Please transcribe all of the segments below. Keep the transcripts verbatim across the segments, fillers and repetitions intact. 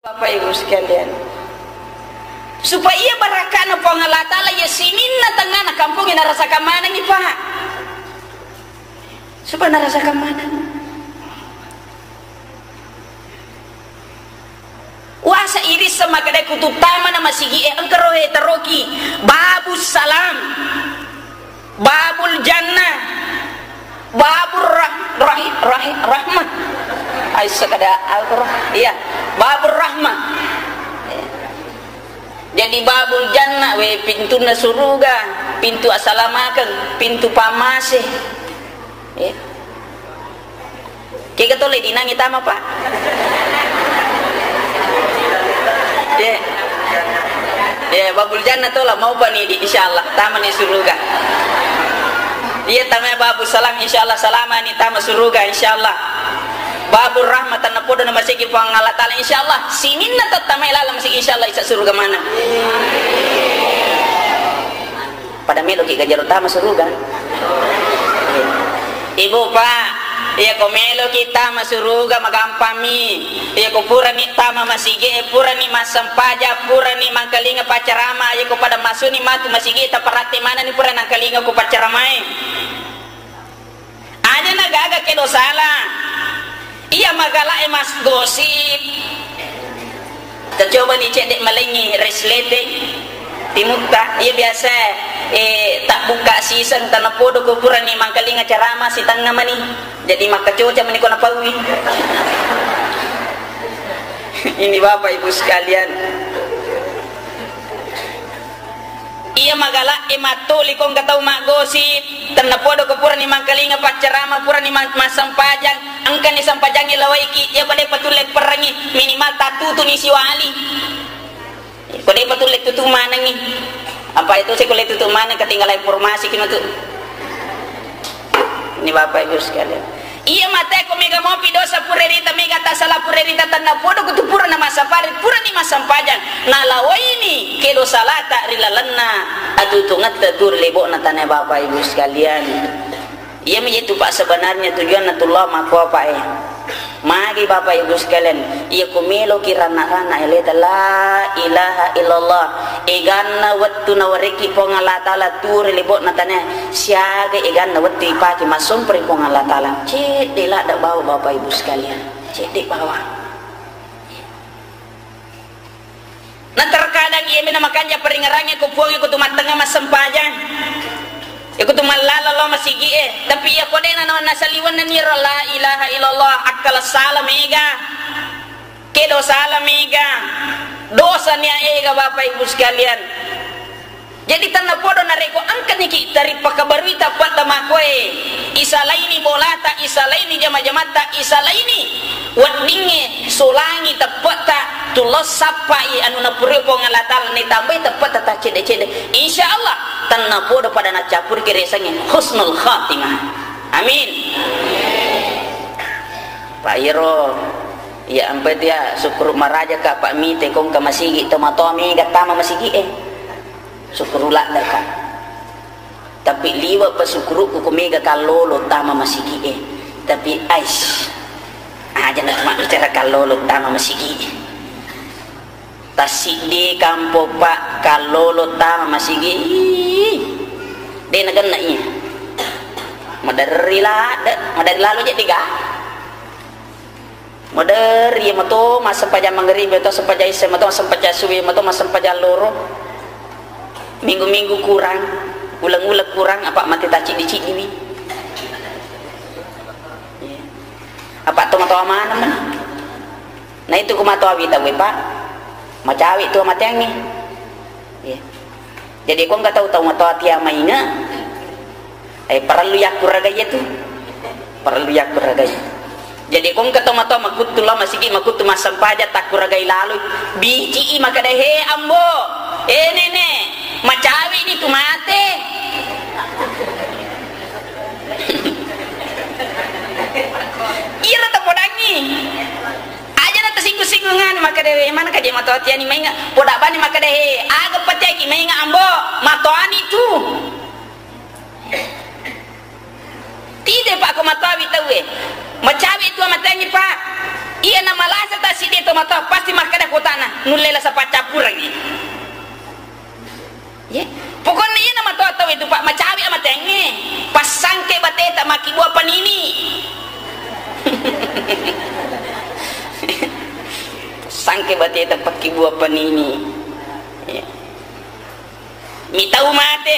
Bapak Ibu sekalian, supaya barakana Puang Allah Ta'ala ya sininna tengngana kampung narasakang manengngi, Pak. Supaya narasakang maneng. Wasa iris sama kedai kutu tamana masigi e engkaro he taroki Babus Salam. Babul Jannah, Babur Rah-, Rahi-, Rahi-, Rahmah. Ai, sekada Al-Qur'an. Iya, Babur Rahmah. Jadi Babul Jannah, we, pintunna suruga, pintu asalamakeng, pintu pamase. Iya. Kega tole dinangi tama, Pak? Ye. Ye, Babul Jannah tola mau pani di, insyaallah, tamani suruga. Iya, tama Babul Salam, insyaallah, salamani tama suruga, insyaallah. Babur Rahmah, tennapodo na masigi Puang Allah Ta'ala, insyaallah, sininna tattamai lalang masigi, insyaallah, isa suruga mana. Pada meloki gajaro tama suruga. Ibu, Pak, iya ko meloki tama suruga, magampammi. Iya ko purani tama masigi e, purani massempajang, purani mangkalinga paccarama, iya ko pada masuni matu masigi e, taparatte manani pura nangkalinga ko paccaramae. Aja na gaga kedo sala. Iya magala e mas gosip. Tacoba ni cedde malengi resleting timutta. Iya biasa, eh, tak buka season tanah podo ko purani mangkalinga carama sitengnga mani. Jadi makkacoca mani ko napaui. Ini Bapak Ibu sekalian. Iya magala e mattoli ko engka tau maggosip, tennapodo ko purani mangkalinga paccarama, purani ma-, massempajang, engkani sempajangngi lawaiki, iya ko de patulle perrangi, minimal tattutuni siwali. Ko de patulle tutu manengi. Apa itu sih kulle tutu maneng ketinggalan informasi kino tu. Ini Bapak Ibu sekalian. Iya mate ko mega mopi dosa pura rita, mega tasala pura rita, tennapodo kutu pura na massapari, purani massempajang. Nalawaini kedo salata ri lalenna atutungetta tu ri lebo'na tane Bapak Ibu sekalian. Iya mi itu Pak sebenarnya tujuanna tullah makko apa e. Magi Bapak Ibu sekalian, iya ko meloki ranna-ranna eleta la ilaha illallah, eganna wettu nawareki Puang Allah Ta'ala tu ri lebo'na tane, siaga eganna wettu ipake massompa ri Puang Allah Ta'ala. Cedde ladde bawa Bapak Ibu sekalian, cedde bawa. Na terkadang iya mena makanja paringerangnge ko Puang, ko tu mattengnga massempajang, ko tu mallala lo masigi e, tapi iya ko dena na nasaliwenna niro la ilaha illallah, akkala sala mega, kedo sala mega, dosa nia ega Bapak Ibu sekalian. Jadi tennapodo narekko engkaniki taripakabarui tappetta makkoe, isalaini bolata, isalaini jama-jamatta, isalaini weddingnge, solangi tappetta, tullo sappai anu napurui Puang Allah Ta'ala, nitambai tappetta taccedde-cedde. Insya Allah tennapodo pada nacappuriki riasengnge husnul khatimah. Amin. Pak iyaro, iya ampe tu ya, sukkuru maraja ka Pak mite kongka masigi, tomatoa mega tama masigi e. Sukkuru ladde ka. Tapi liwe pa sukkurukku ko mega kallolo tama masigi e. Tapi ais, aja na cuma bicara kallolo tama masigi e. Tassiddi kampo Pak kallolo tama masigi. De nagenna iya. Maderri ladde, maderri lalo je dega. Maderri iya mato massempajang mangaribi, mato sempajang isya, mato massempajang subuh, mato massempajang loro. Minggu-minggu kurang, uleng-uleng kurang, apa mate tacciddi-ciddiwi. Iya. Apa to matoa maneng. Nah itu ku matoawi tauwe Pak. Macawe tu mateangnge. Iya. Jadi ko engka tau, tau matoa tia mainga, eh, parellu yakkuragai tu. Parellu yakkuragai. Jadi ko engka tau matoa makuttu lao masigi, makuttu massempajang, takkuragai laloi. Bicii makkeda, "He, Ambo, eh, Nene, macawe ni tu mate." Iyaro tapodangngi. Aja na tasinggung-singgungan, makkeda, "Eh, mana kaje matoa tiani mainga?" Poda bani makkeda, "He, aga patiaki mainga, Ambo? Matoani tu." Tide, Pak, ko matoawi tauwe. Macawe tu amatengi, Pak. Iya na malasa tasidi to matoa, pasti makkeda ko Nulle lasa paccappurengngi. Ye. Pokokna iyana matoa tau itu, Pak, macawe amatengnge. Passangke bateta makkibua panini. Sangke bateta pakkibua panini. Ye. Mitau mate.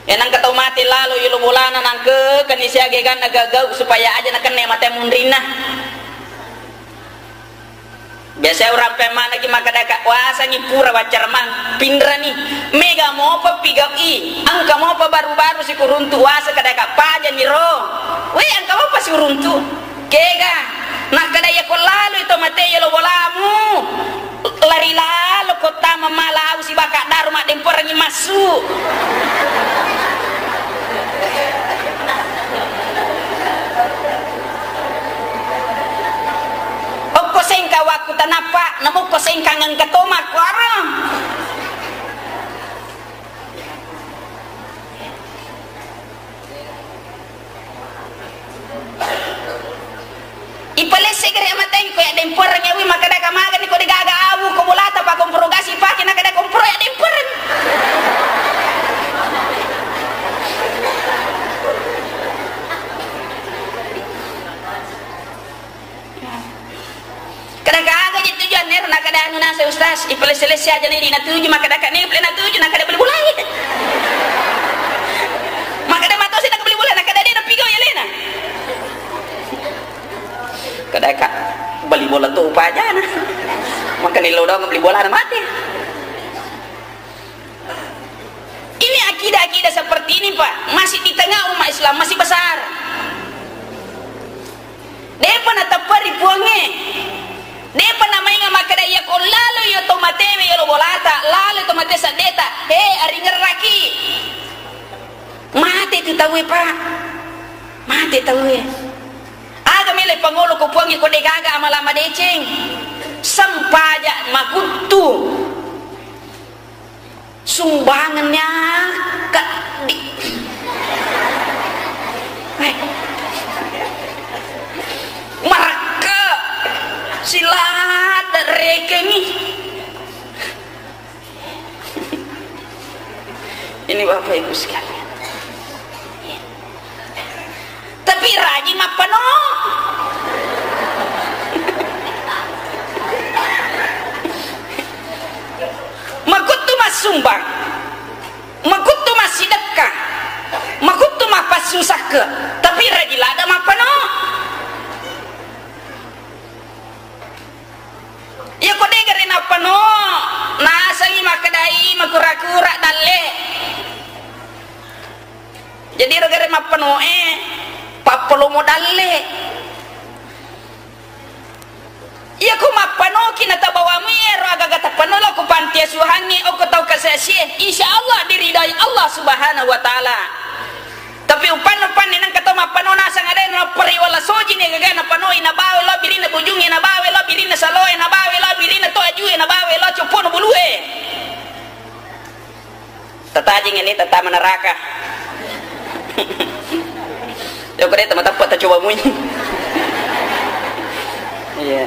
Ya, nangka tau mate lalo yolo bolana, nangke kani siaga ganna gagau supaya aja nakenna mate munrinna. Biasa urang pemmanaki makkadaka, "Wasangi pura waccarmang, pinrani, mega mopa pigau'i, engka mopa baru-baru sikuruntu wasa," kadaka, "Pajani ro, we, engka mopa siuruntu." Kega, nakkada, "Iya ko laloi to mate yolo bolamu, lari lalo ko tama mala au sibaka daru maddemporengi massu." Okko sengka wakku tanappa, namukko sengka ngengka to makkuaro. Ipalesse gare amateng ko ya dempereng yawi, makkada kamagani ko degaga awu ko bolata pa komporo gasi pake, nakada komporo ya dempereng. Kada gaga je tujuan nero, nakada anu nasa ustaz, ipalesse-lesse aja ni, di natuju, makkada kane pale natuju, nakada beli bolai. Makkada matosi nakabeli bola, nakada de napigau ya lena. Kada ka beli bola tu pajana. Makkani lo dong beli bola na mati. Ini akidah-akidah seperti ini, Pak, masih di tengah umat Islam, masih besar. Depa natepperi Puangnge. Depa namainga makkeda, "Iya ko lalo iya to matewe yolo bolata, lalo to mate seddeta, he, aringerraki." Mate tu tauwe, Pak. Mate tauwe. Aga mele pangolo ko Puangnge ko degaga amala madeceng. Sempaja makuttu. Sumbangannya keddi. Eh. Marakka silada rekengi. Ini Bapak Ibu sekalian. Tapi rajin mappano. Makuttu massumbang, makuttu massidekka, makuttu mappassusakke, tapi rajin ladde mappano. Iya ko dé garé nappano, nasengngi makkedai makura-kura dalle. Jadi ro garé mappanoé, pappalomo dalle. Iya ko mappanoki natabawamui éro agaga tappano lao ko panti asuhangngé, okko tau kasé-asié, insya Allah diridai Allah Subhanahu wa Ta'ala. Tapi upanna-, upanni nengka to mappano naseng adé, nappari wala sojini gaga napanoi, nabawa lao birinna bujungngi, nabawa lao birinna saloé, nabawa lao birinna to ajué, nabawa lao coppona bulué. Tatajing ini tatama neraka. Joko dé teman tempat tacoba mui. Iya.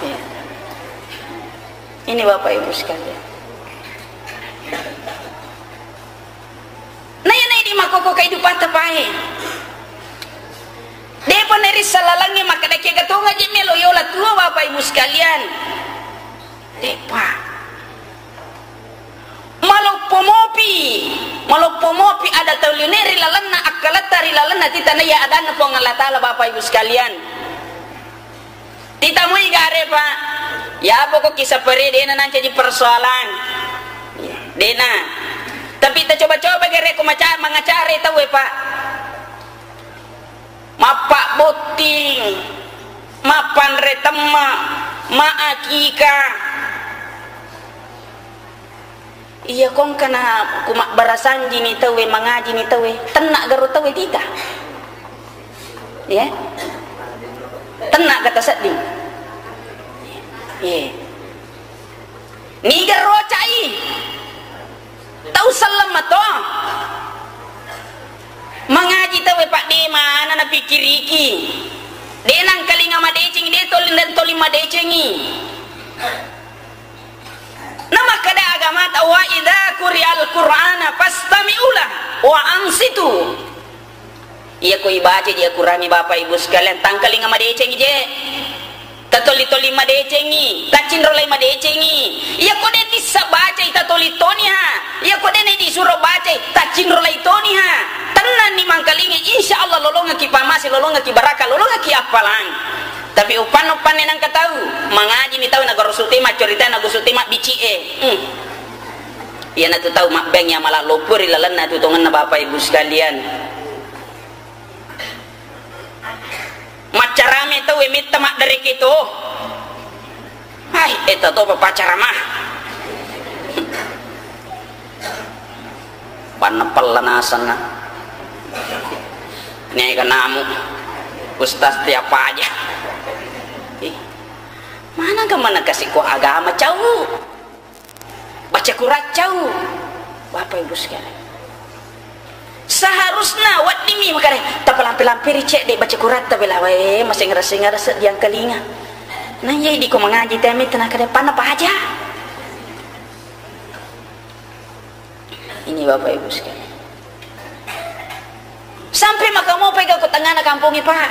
Iya. Ini Bapak Ibu sekalian. Naya-naya di makkokko kehidupan tapaé. Dépa nerissa lalengngé makkeda kega tonga jé mélo yola tuo, Bapak Ibu sekalian. Dépa. Maloppo mopi, maloppo mopi ada tau liuné ri lalenna akkaletta, ri lalenna titanaiya adanna Puang Allah Ta'ala, Bapak Ibu sekalian. Titamui garé, Pak. Ya, pokok kisah pere déna nancaji persoalan. Déna. Tapi tacoba-coba garé ko maca-, mangacaré tauwé, Pak. Mappabbotting, mappanré temme, maakika. Iya, ko engkana ku mabbarasanjini tauwé, mangajini tauwé, tenna garo tauwé tita. Iya? Tenna kata sedding. Iya. Niga rocai. Tau selleng mato. Mangaji tauwé, Pak, dé mana napikkiriki. De nangkalinga madeceng, de toli, de toli madecengi. Namakkeda agamata, "Wa idza quri'al Qur'ana fastami'u lahu wa ansitu." Iya ko ibaca je Al-Qur'angnge, Bapak Ibu sekalian, tangkalinga madecengi je. Tatoli-toli madecengi, tacinrolai madecengi. Iya ko de tissa bacai, tatoli toniha. Iya ko de ne disuro bacai, tacinrolai toniha. Tennanni mangkalinga, insya Allah lolongaki pamase, lolongaki baraka, lolongaki appalang. Tapi upanna-upanna nengka tau, mangajimi tau, nagorosu te maccorita, nagosu te mabbici'e. Hmm. Iyanatu tau mabbengi amala loppo ri lalenna atutongenna, Bapak Ibu sekalian. Maccarame tau e metta maddareke to. Hai, eta to papacara mah. Panna pella nasenna. Niaga namu, Ustaz tiap aja. Ih, mana gimana kasih ko agama cau? Baca Quran cau. Bapak Ibu sekalian. Seharusna weddingmi makare, tapalampe-lamperi cedde baca Quran tabela wae, maseng rasa-rasa diangkalinga. Nah, iya di ko mengaji teme tenaka depan apa aja. Ini Bapak Ibu sekalian. Sampai makamopai ga ko tengahna kampongnge, Pak.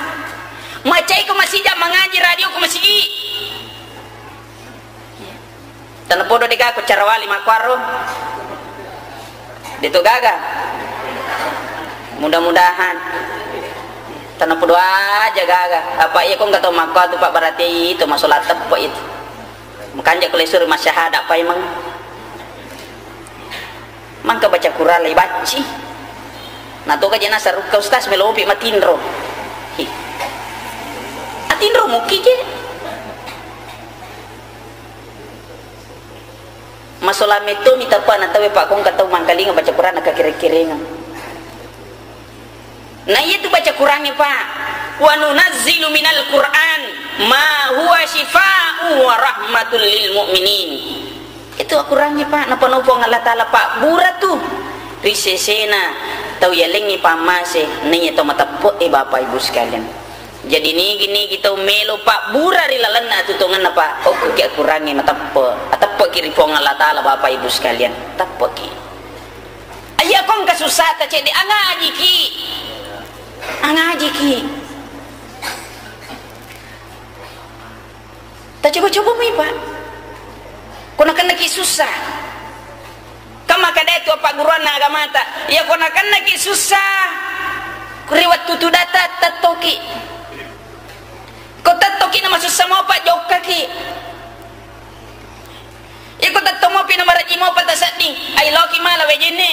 Macai ko masija mangaji, radio ko masigi. Tanapodo dega ko carawali makkuaro. Deto gaga. Mudah-mudahan. Tanapodo aja gaga. Apa iya ko nggak tahu makkuatu, Pak, berarti itu masalah teppe itu. Makanja ko lesuri masyahada paimeng. Mangka baca Quran lai bacci. Natoka jena sarukka ustaz melopi matinro. Hi. Atinro muki je. Masola metto mi tappa na tawe, Pak, kongka tau mangkalinga baca Quran nakakireng-kirengeng. Nah, iya tu baca Qurangnge, Pak. "Wa nunazzilu minal Qur'an ma huwa syifaa'u wa rahmatul lil mu'minin." Itu Al-Qurangnge, Pak. Napano Puang Allah Ta'ala, Pak, bura tu ri sesena tau yalengngi pammase, naiya tau mateppe'e, Bapak Ibu sekalian. Jadi nigi-nigi tau melo pabbura ri lalenna atutongenna, Pak, okkoki Al-Qurangnge mateppe', ateppe'ki ri Puang Allah Ta'ala, Bapak Ibu sekalian. Teppe'ki. Iya kongka sussata cedde, angajiki. Angajiki. Tacoba-coba mi, Pak. Ko nakennaki sussa. Kan makkeda tu appagguruanna agamata, iya ko nakennaki sussa, ri wettu tudata tettoki. Ko tettoki namasussa mopa, jokkaki. Iko tetto mopi namarejji mopa tasedding, ai loki mala wejenne.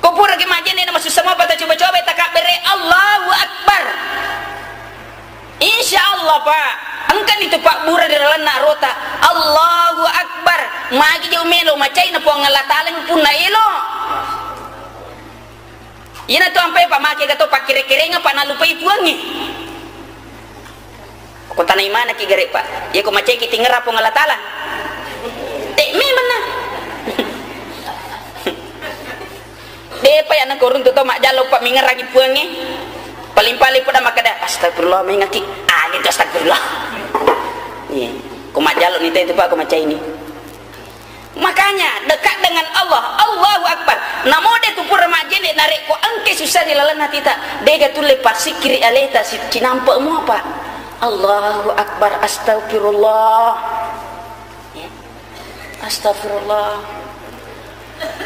Ko puraki majjenne namasussa mopa tacoba-coba takabbere, Allahu Akbar. Insya Allah, Pak, engkani tu pabbura ri lalenna arota. Allahu Akbar. Magi je umelo macai na Puang Allah Ta'ala punna elo. Iyana tu ampai, Pak, make ga to pakkere-kerenga, Pak, nalupai Puangnge. Ko tanai manaki gare, Pak. Iya ko macaiki tingerang Puang Allah Ta'ala. Te memang na. Depa ya nako runtu to majjalo, Pak, mingerangi Puangnge. Paling-paling pada makkeda, "Astagfirullah," mengaki. Ah, gitu, astagfirullah. Iya. Ko majjalo ni te itu, Pak, ko macai ni. Makanya, dekat dengan Allah, Allahu Akbar. Namo de tu pura majjene, narekko engke susah ri lalenna atita, dega tulle passikkiri aleta si-, cinampe mua, Pak. Allahu Akbar, astagfirullah. Ya. Astagfirullah.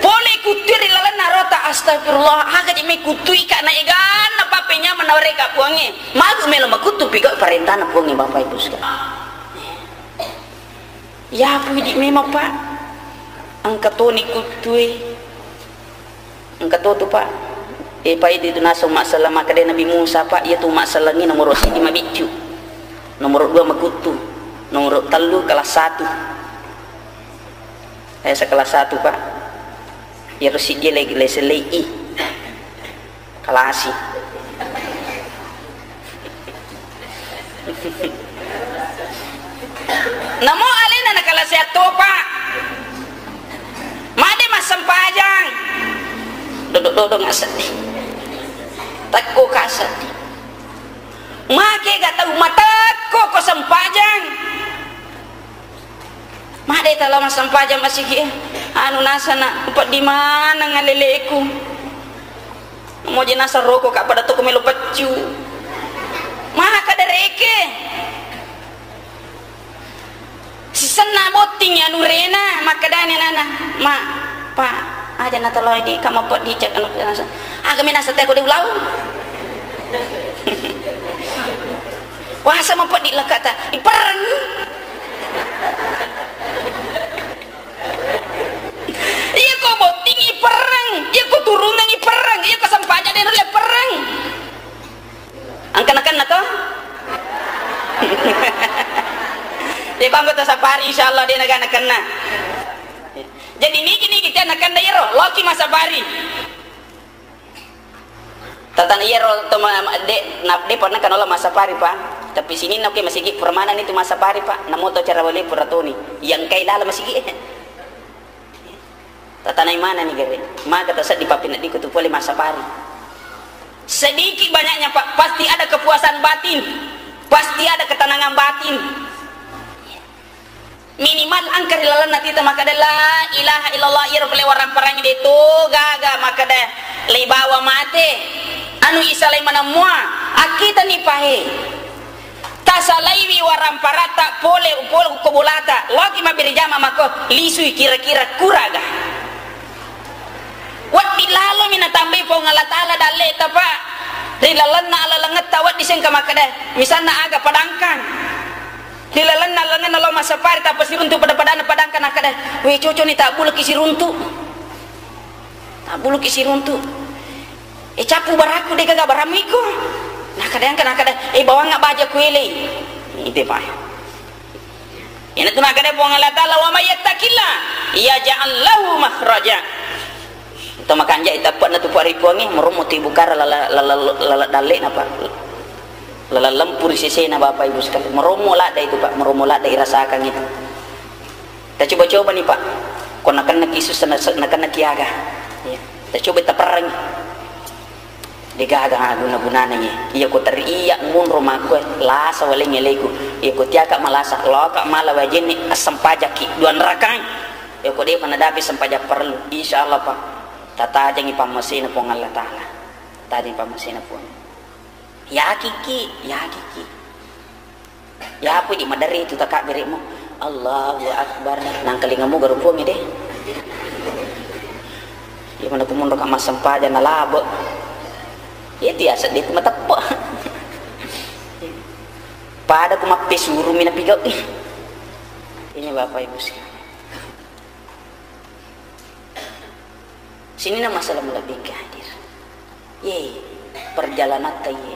Pole kuttui ri lalenna arota, astagfirullah. Aga je me kuttui ka na eganna pappenyameng nawareka Puangnge. Magu melo makuttu pigau parentana Puangnge, Bapak Ibu sekalian. Yapu idi memang, Pak. Engka toni kuttue. Engka to tu, Pak. E, Pak, idi tu naseng masselleng makkeda Nabi Musa, Pak, iya tu massellengi nomoro siddi mabiccu. Nomoro dua makuttu. Nomoro tellu kelas satu. Eh, sekelas satu, Pak. Iyaro siddi le, le sellei i. Kalasi. Namo alena nakalasi attopa. Made massempajang. Dodok-dodok ngaseng. Takko kaseng. Make ga tau matekko ko sempajang. Made tala massempajang masigi, eh. Anu nasana, peddi maneng aleleku. Moje nasa roko ka pada toko melo peccu. Maha kadereke. Sisenna botting anu rena, makkedani anana, "Ma, Pa, aja natoloi di, ka mapeddi cek anu nasa." Aga menasa teko de ulau. Wasa mapeddi lakata, ipereng. Iya ko botting ipereng, iya ko turungang ipereng, iya ko sempajang de nulle pereng. Angkana-kana to? Iya ko anggota safari, insyaallah de naga-nakenna. Jadi niki-niki te nakenna iyaro, loki massafari. Tatana iyaro to ma-, ma-, de, na, de pernah kan Allah massafari, Pak. Tapi sininna oke masigi permanen itu massafari, Pak. Namo to cara wali puratoni. Yang kai dalam masigi. Tatanai manani gare. Maka taseddi papineddiku tu pole massafari. Sedikit banyaknya, Pak, pasti ada kepuasan batin. Pasti ada ketenangan batin. Minimal engka ri lalenna tita makkeda, "La ilaha illallah," iyaro pole waramparangngi de to gaga makkeda, "Leibawa mate, anu isalai maneng mua, akkitani pahe." Tasalaiwi waramparatta pole, pole ko bolata, loki mabbere jama mako, lisui kira-kira kuraga. Wedding lalomi natambai Puang Allah Taala dalleta, Pak. Ri lalenna alalengetta wedding sengka makkeda, misalna aga padangkang. Ri lalenna alalengna lo massafari tappa siruntu pada-padanna padangkang nakkeda, "We, coconi tabbuleki siruntu." Tabbuleki siruntu. "E, cappu baraku, de gaga barammu iko." Nakkeda engka, nakkeda, "E, bawangnga baja kuelei." Ite, Pak. Iyanatu nakkeda Puang Allah Taala, "Wa may yattaqillah yaj'al lahu makhraja." To makanja itappe'na tu Puang ri Puangnge, merommo tu ibukara lala, lala, lala dallena, Pak. Lala lempu ri sesena, Bapak Ibu sekalian. Merommo ladda itu, Pak, merommo ladda irasakan itu. Tacoba-coba ni, Pak. Ko nakennaki susah, na-, nakennaki aga. Iya. Tacoba taperrangi. Degaga guna-gunana ye. Iya ko teriak munro makue, lasa waleng eleku. Iya ko tiaka malasa, loka mala wajenni assempajakki dua nerakai. Iya ko depa nadapi sempajak perlu. Insya Allah, Pak. Tatajangi pammasena Puang Allah Taala. Tajangi pammasena Puang. Yakiki, yakiki. Yapo di maderri tu takabbere'mu. Allahu Akbar. Nangkalingamu garu Puang de. Iya mana kumunro ka massempajang nalabe. Iya tiasa de mateppe. Pada ku mappesuru mi napigau. Ini Bapak Ibu sekalian. Sininna masalah malebbikki hadir. Ye, perjalanatta ye.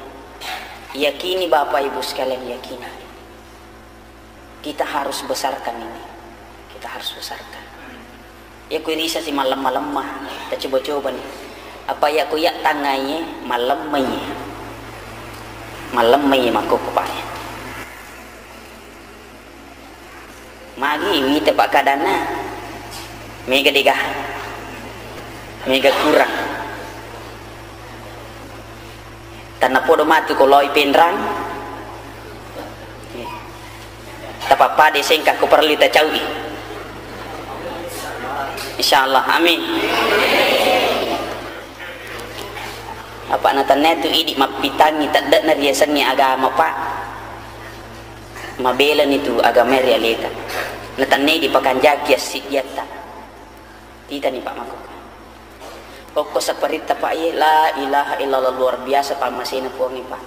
Yakini Bapak Ibu sekalian, yakini. Kita harus besarkan ini. Kita harus besarkan. Ya ku irisa si malemma-lemma, tacoba-coba ni. Apa ya ku ya tangai ye, malemma ye. Malemma ye makko ko pae. Magi mita pakkadanna, mega dega, mega kurang. Tanna podo matu ko loi penrang. Tapappada sengka ko perlu tacaui. Insyaallah, amin. Apa natanna tu idi mappitangi tedde'na riasengngi agama, Pak. Mabelani tu agamae ri aleta. Natennai dipakanjaki assiddiatta. Titani, Pak, makkokko. Okko saparitta, Pak, ye, la ilaha illallah, luar biasa pammasena Puangnge, Pak.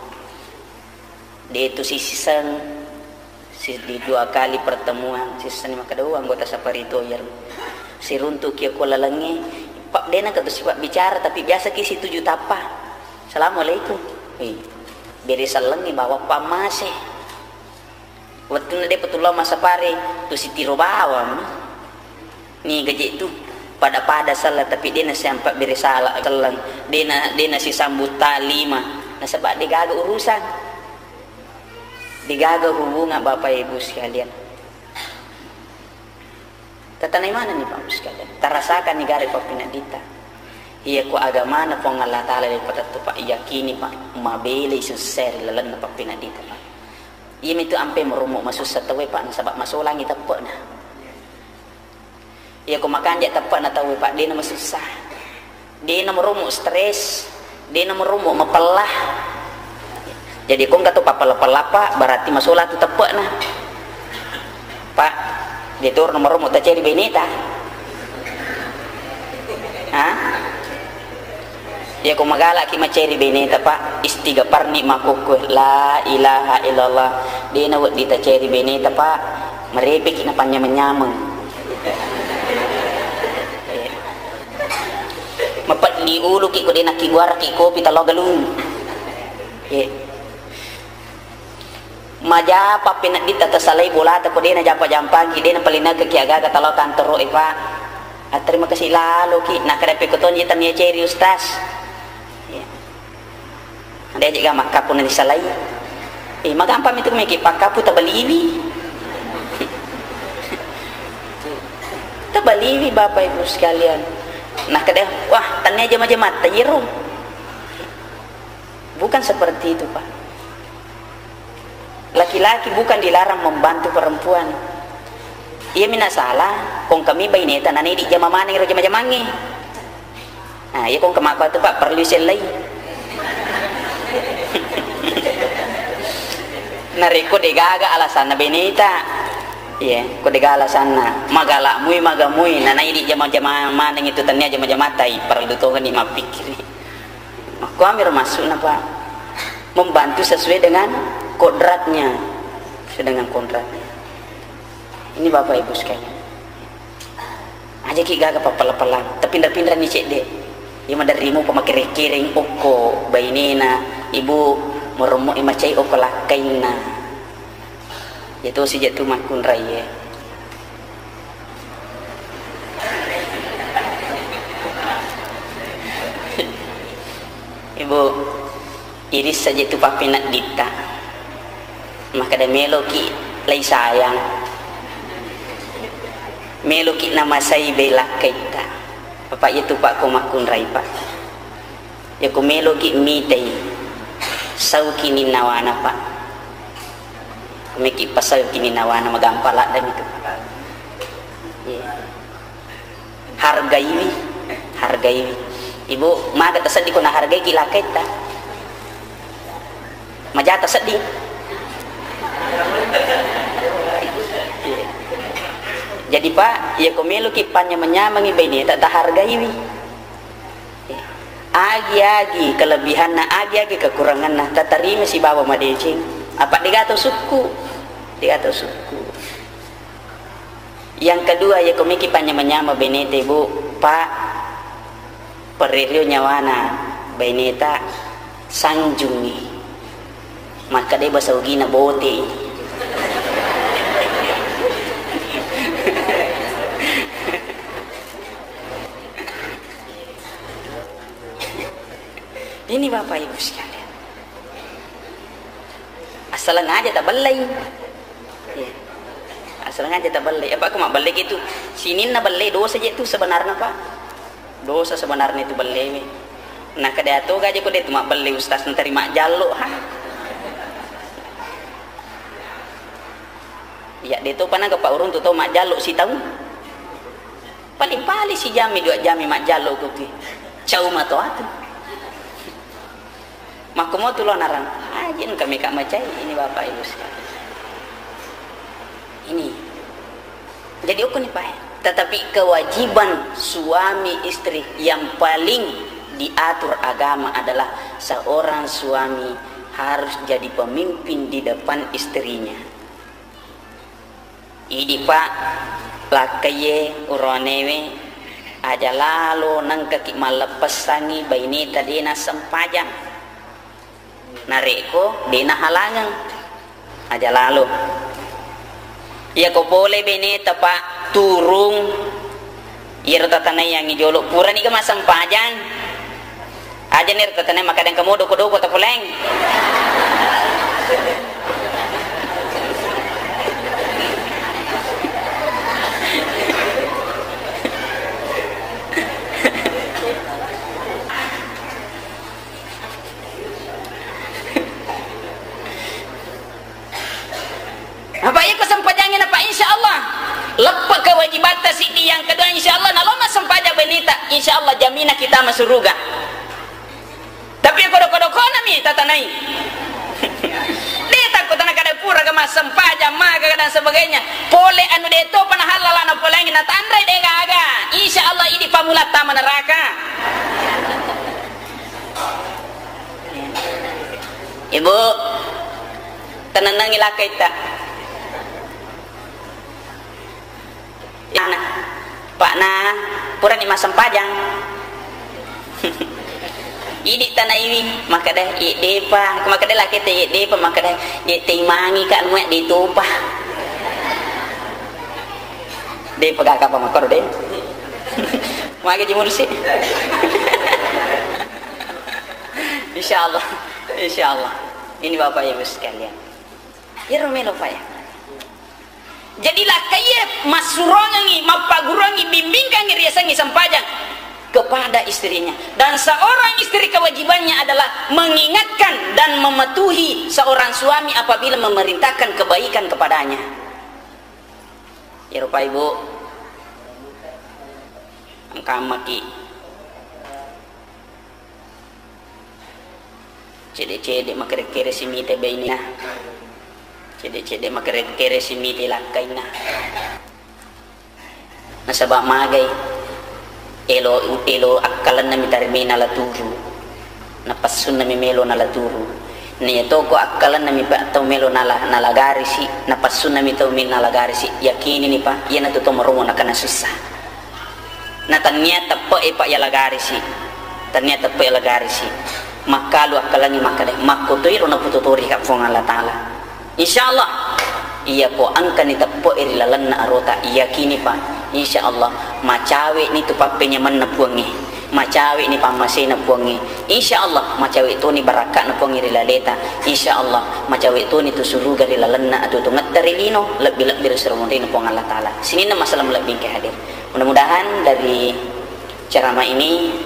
De tu siseng, si-, di dua kali pertemuan, siseng makkeda, "Oh, anggota sapari to iyaro." Siruntuki ko lalengnge, Pak, de nengka tu sipabbicara, tapi biasaki situju tappa. "Assalamualaikum." Eh, bere sellengnge bawa pammase. Wettunna depa tu lao massapari, tu sitiro bawang. Niga je tu, pada-pada sala, tapi dena siampa bere sala selleng, dena, dena sisambut ta lima. Nasaba degaga urusan. Degaga hubungan, Bapak Ibu sekalian. Tatanai manenni, Pak, sekalian. Tarasakan ni gare pappineddita. Iya, ko agamana Puang Allah Ta'ala le patettu, Pak, yakini, Pak, mabelai sussa ri lalenna pappeneddita, Pak. Iya mitu ampe merumuk masussa tauwe, Pak, nasaba masolangi teppe'na. Iya, ko makanja teppe'na tauwe, Pak, dena masussa. Dena merumuk stres, dena merumuk mapella. Jadi, ko engka to pappella-pella, Pak, berarti masola tu teppe'na. Pak, de toro nomoromu taceri beneta. Ha? Iya, ko magalaki maceri beneta, Pak, istighfarni makkukku, la ilaha illallah. De nawedding taceri beneta, Pak. Merepeki napanyameng-nyameng. Mapeddi uluki ko de nakkibuaraki kopi talo galung. Iya. Majapa penedditta tasalai bolata ko de najampa-jampaki, de napalinekeki agaga talo kantoro e, Pak. Ah, terima kasih laloki, nakkeda pekko toni tania ceri, Ustaz. Iya. Ada aja ga makkapu nanisalai. Eh, magampang itu meki pakkapu tabaliwi. Tabaliwi, Bapak Ibu sekalian. Nakkeda, wah, tania jama-jamatta iyero. Bukan seperti itu, Pak. Laki-laki bukan dilarang membantu perempuan. Iya mina salah, kong kami baineta nana idi jama maneng ro jama-jamangnge. Nah, iya kong kemapa tu, Pak, perlu isellai. Narekko degaga alasanna beneta. Iya, ko degaga alasanna, magala mui, maga mui, nana idi jama-jama maneng itu tania jama-jamatai, perlu tongani mappikiri. Makkuamiro maksudna, Pak. Membantu sesuai dengan kodratnya. Sesuai dengan kodratnya. Ini Bapak Ibu sekalian. Ajaki gaga pappala-palang. Tapinra-pinrani cedde. Iya maderrimu pamakere-kereng okko bainena, ibu, merommo macai okko lakkainna. Itu sija tu makkunrai e. Ibu, iris saja tu pappeneddita. Makkeda meloki lai sayang. Meloki namasai belakkaitta. Apa iya tu Pak ko makkunrai, Pak. Yako meloki mitai, sauki ninnawana, Pak. Meki pasauki ninnawana, magampa ladda mitu. Iya. Hargaiwi, hargaiwi. Ibu, maga taseddi ko nahargaiki lakkaitta. Maja taseddi. Iya. Jadi, Pak, yako meloki panyameng-nyamengi baineta, tahargaiwi. Agi-agi kelebihanna, agi-agi kekuranganna, tatarima sibawa madeceng. Apa degato sukku, degato sukku. Yang kedua, ya komiki panyama-nyama benete, Bu, Pak, perrerio nyawana baineta sanjungi. Maka de basa ugina bote. Ini Bapak Ibu sekalian. Assaleng aja tabellai. Iya. Assaleng aja tabellai. Apa aku mabbellai gitu? Sininna bellai dosa je tu sebenarnya, Pak. Dosa sebenarnya itu bellai. Nah, kada to gaje ko de tu mabbellai ustaz nentari majjallo ha. Iya, de to panaga Pak urung tu to majjallo sitaung. Paling-paling sijammi, dua jammi majjallo kuki. Cau mato atu. Makkumo tu lo narang. Ajin kami kak macai ini Bapak Ibu sekalian. Ini. Jadi uku nih Pak. Tetapi kewajiban suami istri yang paling diatur agama adalah seorang suami harus jadi pemimpin di depan istrinya. Idi, Pak, lakkaiye uroanewe, aja lalo nengkaki malleppessangi baineta de nassempajang. Narekko de nahalangeng, aja lalo. Iyako pole beneta, Pak, turung Iyaro tatanaiyangngi jolo, puraniga massempajang. Ajani ro tatanai makkadang kamu doko-doko tapoleng. Batta siddi yang kedua, insya Allah, nalo massempajang benita, insya Allah, jaminaki tama suruga. Tapi kodo-kodo konami tatanai. De takko tana kada pura ga massempajang, maga dan sebagainya. Pole anu de topa na halal na poleangi na tanre de gaga. Insya Allah, idi pamula tama neraka. Ibu, tenanangi lakaitta. Ana, Pak na, purani massempajang. Idi tanaiwi, makkeda, "Ye depa." Makkeda lakaitta, "Ye depa," makkeda, "Ye teimangi ka, anu de topa." Depa gaka pa makkoro de. Magi ji mursi. Insya Allah, insya Allah. Ini Bapak Ibu sekalian. Iyaro melo, Pak, ya. Jadi, lakkaiye massurongengi, mappagguruangi, bimbingkangi riasengnge sempajang kepada istrinya. Dan seorang istri kewajibannya adalah mengingatkan dan mematuhi seorang suami apabila memerintahkan kebaikan kepadanya. Iyaro, Pak, Ibu, engka maki Cede-cede makere-kere simite bainena. Cede-cede makere-kere simite lakkainna. Nasaba magai elo, elo akkalenna mi tarime nalaturu. Napassunna mi melo nalaturu. Naiya toko akkalenna mi pa tau melo nala, nalagarisi, napassunna mi tau melo nalagarisi. Yakinini pa, iyanatu to maromo nakana sussa. Na tannia teppe'e pa yalagarisi. Tannia teppe'e yalagarisi. Makkalu akkalengi makkeda, makkutoiro naputotori ka Puang Allah Ta'ala. Insya Allah, iya ko engkani teppe'e ri lalenna arota, yakini pa, insya Allah, macawe ni tu pappenyamenna Puangnge, macawe ni pammasena Puangnge. Insya Allah, macawe toni barakka'na Puangnge ri laleta. Insya Allah, macawe toni tu suruga ri lalenna atuo-tuongetta ri lino, lebbi-lebbi ri suruga ri Puang Allah Ta'ala. Sininna masalah malebbi engka hadir. Mudah-mudahan dari ceramah ini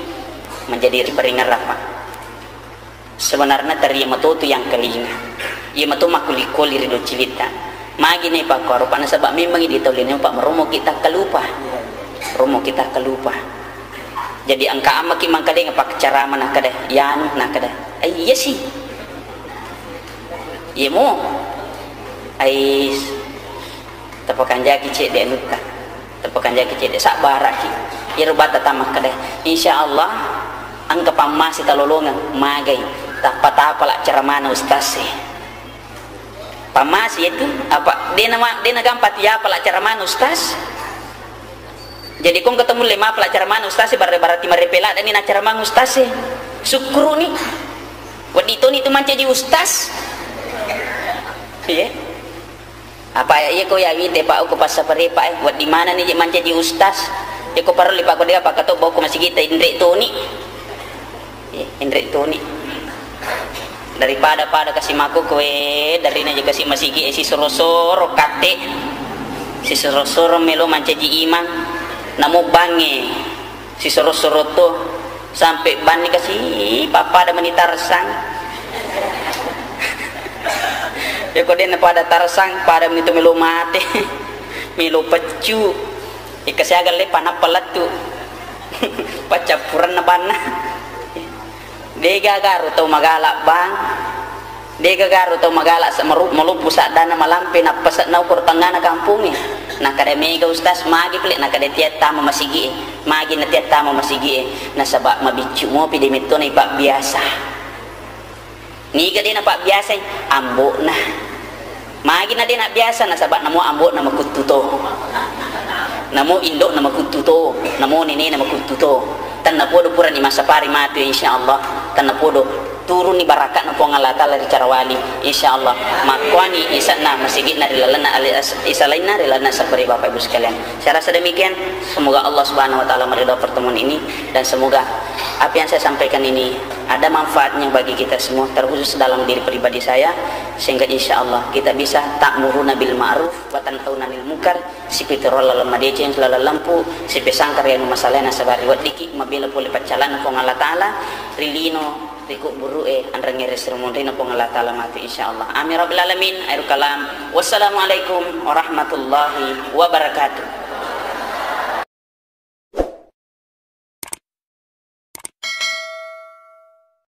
menjadi peringat, Pak. Sebenarnya teri mato tu yang kelinga. Iya mato makkuli-kuli ri docilitta. Magi ne pakkuaro, Pak, nasaba memang di tau lino, Pak, maromo kita kalupa. Romo kita kalupa. Jadi engka ammaki mangkadeng pakcarama nakkeda, yanu nakkeda. Eh, iya sih. Iya mo. Ais. Tapakanjaki cedde anutta. Tapakanjaki cedde, sabbaraki. Iyaro bata tamakkeda, insya Allah engka pammase talolongeng, magai. Tappa-tapala ceramana ustaz e. Pammase itu apa? Dena ma-, dena gampang tiapala ceramana ustaz. Jadi kong ketemu le mapala ceramana ustaz e, berarti marepela dani na ceramang ustaz e. Syukuruni. Wedding toni tu mancaji ustaz. Iya. Apa iya ko ya wite, Pak, ko passapare, Pak, eh, wedding manenni je mancaji ustaz. Iya ko parellu, Pak, ko de' apa kato bau ko masigitta, inre toni. Eh, inre toni. Daripada pada kasi mako koe, darina je kasi masigi, eh, sisoro-soro katte. Sisoro-soro melo mancaji imang. Namo bangnge. Sisoro-soro to, sampe banni kasi pappada meni Tarsang. Iya ko de' napada Tarsang, pada meni to melo mate, melo peccu. Ika siaga le panappa lettu. Paccappurenna banna. De' gaga ro tau magala, Bang. De' gaga ro tau magala sa-, maru-, maloppo saddana malampe nappa sa-, naukoro tengngana kampongnge. Nakkeda mega ustaz, magi pale, nakkeda tiattama masigie. Magi natiattama masigie. Nasaba mabiccu mopi de' metto naipabbiasa. Niga de' napabbiasai? Ambo'na. Magi na de' nabbiasa, nasaba namo ambo'na makuttu to. Namo indo'na makuttu to. Namo nenena makuttu to. Tennapodo purani massapari matu, insya Allah. Tennapodo turunni barakka'na Puang Allah Ta'ala ri Carawali, insya Allah. Makkuani isanna masigi'na ri lalenna ali-, as-, isa lainna ri lalenna sapari Bapak Ibu sekalian. Saya rasa demikian. Semoga Allah Subhanahu wa Ta'ala meridhai pertemuan ini dan semoga apa yang saya sampaikan ini ada manfaatnya bagi kita semua, terkhusus dalam diri pribadi saya, sehingga insya Allah kita bisa ta'muruna bil ma'ruf wa tanhauna 'anil munkar, sipitoro laleng madeceng, laleng lempu, sipesangkar anu masalahna, nasaba ri weddikki mabela pole paccalanna Puang Allah Ta'ala ri lino, ri kubburu'e, anrengngere sirumunrina Puang Allah Ta'ala matu, insya Allah. Amin rabbil alamin. Akhirul kalam. Wassalamualaikum warahmatullahi wabarakatuh.